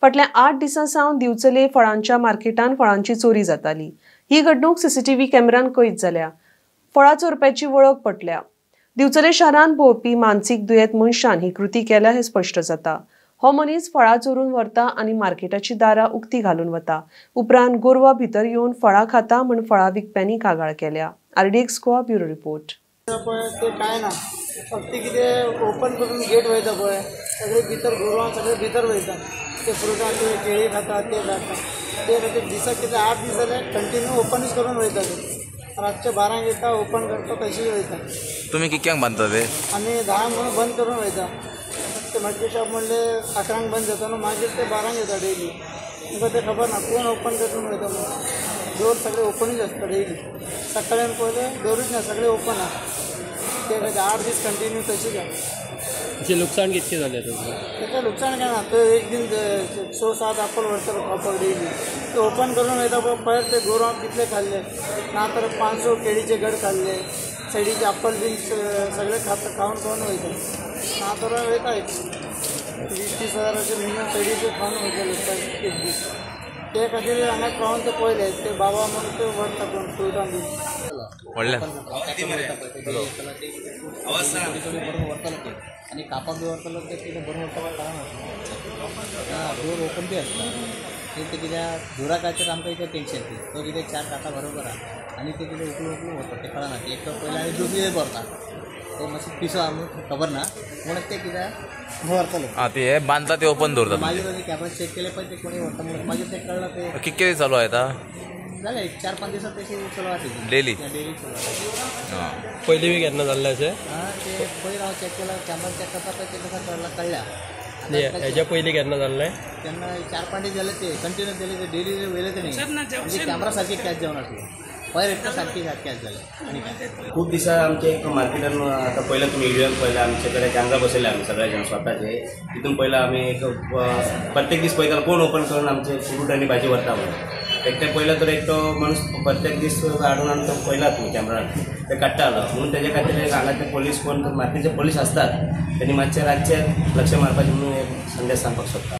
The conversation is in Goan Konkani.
फाटल्या 8 दिसां सावन दिवचले फळांच्या मार्केटान फळांची चोरी जाताली. ही घडणूक सीसीटीव्ही कॅमेऱ्यान कैद जाल्या. फळां चोरप्याची वळख पटल्या. दिवचले शारांत भोंवपी मानसीक दुयेंत मनशान ही कृती केल्या हें स्पश्ट जाता. हो मनीस फळां चोरून व्हरता आनी मार्केटाची दारां उक्ती घालून वता. उपरांत गोरवां भितर येवन फळां खाता म्हूण फळां विकप्यांनी कागाळ केल्या. RDX Goa bureau report. पळय ते काय ना, फक्त कितें ओपन करून गेट वयता पळय, सगळे भितर गोरवां सगळे भितर वयता. ते फ्रुटां ते केळी खाता ते खाता ते खातीर दिसाक कितें 8 दीस जाले कंटिन्यू ओपनूच करून वयता. ते रातचे 12 येता ओपन करता तशीच वयता. तुमी कितक्यांक बांदता ते? आमी 10 म्हणून बंद करून वयता. ते मटके शॉप म्हणले 11 बंद जाता न्हू, मागीर ते 12 येता डेली. तुमकां ते खबर ना कोण ओपन करून वयता म्हणून. डोर सगळे ओपनूच आसता डेली. सकाळी पयले डोरूच ना, सगळे ओपन आसा. ते खातीर 8 दीस कंटिन्यू तशीच आसा. लुकसाण कितकें जालें तुमकां? तेका लुकसाण काय ना, तो एक दीन 6-7 आपोल व्हरतलो खावपाक डेली. ते ओपन करून वयता पळय ते गोरवां कितले खाल्ले ना तर 500 केळीचे गड खाल्ले, सायडीचे आप्पल बीन सगळे खाता खावन खावन वयता. ना तर वयता 20-30 हजाराचे मिनिमम सायडीचे खावन वयता एक दीस. ते खातीर हांगा खावन ते पळयले ते बाबा म्हणून ते व्हरता कोण फ्रुटां बीन. आनी कापां बी व्हरतलो ते कितें बरोवन व्हरता काय कळना. डोर ओपन बी आसता ते कित्याक दुराकाचेर आमकां इतलें टेंशन ती तो कितें 4 कांता बरोबर आसा आनी ते कितें उखलून उखलून व्हरता ते कळना. एक तर पयलें आनी दुसरी भरता तो मातसो पिसो आहा म्हणून खबर ना म्हणून ते कित्याक व्हरतले. आं, ते बांदता ते ओपन दवरता. मागीर ताजे कॅमेरा चॅक केले पळय ते कोणी व्हरता म्हणून मागीर ते कळ्ळां. ते कितके चालू आसा आतां? जालें 4-5 दिसां तशी चालू आसा डेली. डेली चालू आसा. पयलीं बी केन्ना जाल्लें अशें? आं, ते पयर हांव चॅक केला, कॅमेरा चॅक करता पळय ते कशें कळ्ळ्या. हेज्या पयलीं केन्ना जाल्लें? तेन्ना 4-5 दीस जाले ते कंटिन्यू जाले ते डेली वयले ते न्ही, कॅमेरा सारकी कॅच जावन आसली. पयर एकटो सारकी कॅच जाले. आनी काय खूब दिसा आमचे एक मार्केटान आतां पयलें तुमी व्हिडियोन पळयलें आमचे कडेन कॅमेरा बसयले आमी सगळे जाण स्वताचे. तितून पयलें आमी एक प्रत्येक दीस पळयतालो कोण ओपन करून आमचे फ्रूट आनी भाजी व्हरता म्हणून. एक ते पयलें तर एक तो मनीस प्रत्येक दीस हाडून आमी तो पळयला तुमी कॅमेरान ते काडटालो म्हणून तेजे खातीर हांगा ते पोलीस कोण मार्केटचे पोलीस आसतात तेणी मातशें रातचे लक्ष मारपाचें म्हणून एक संदेश सांगपाक सोदता.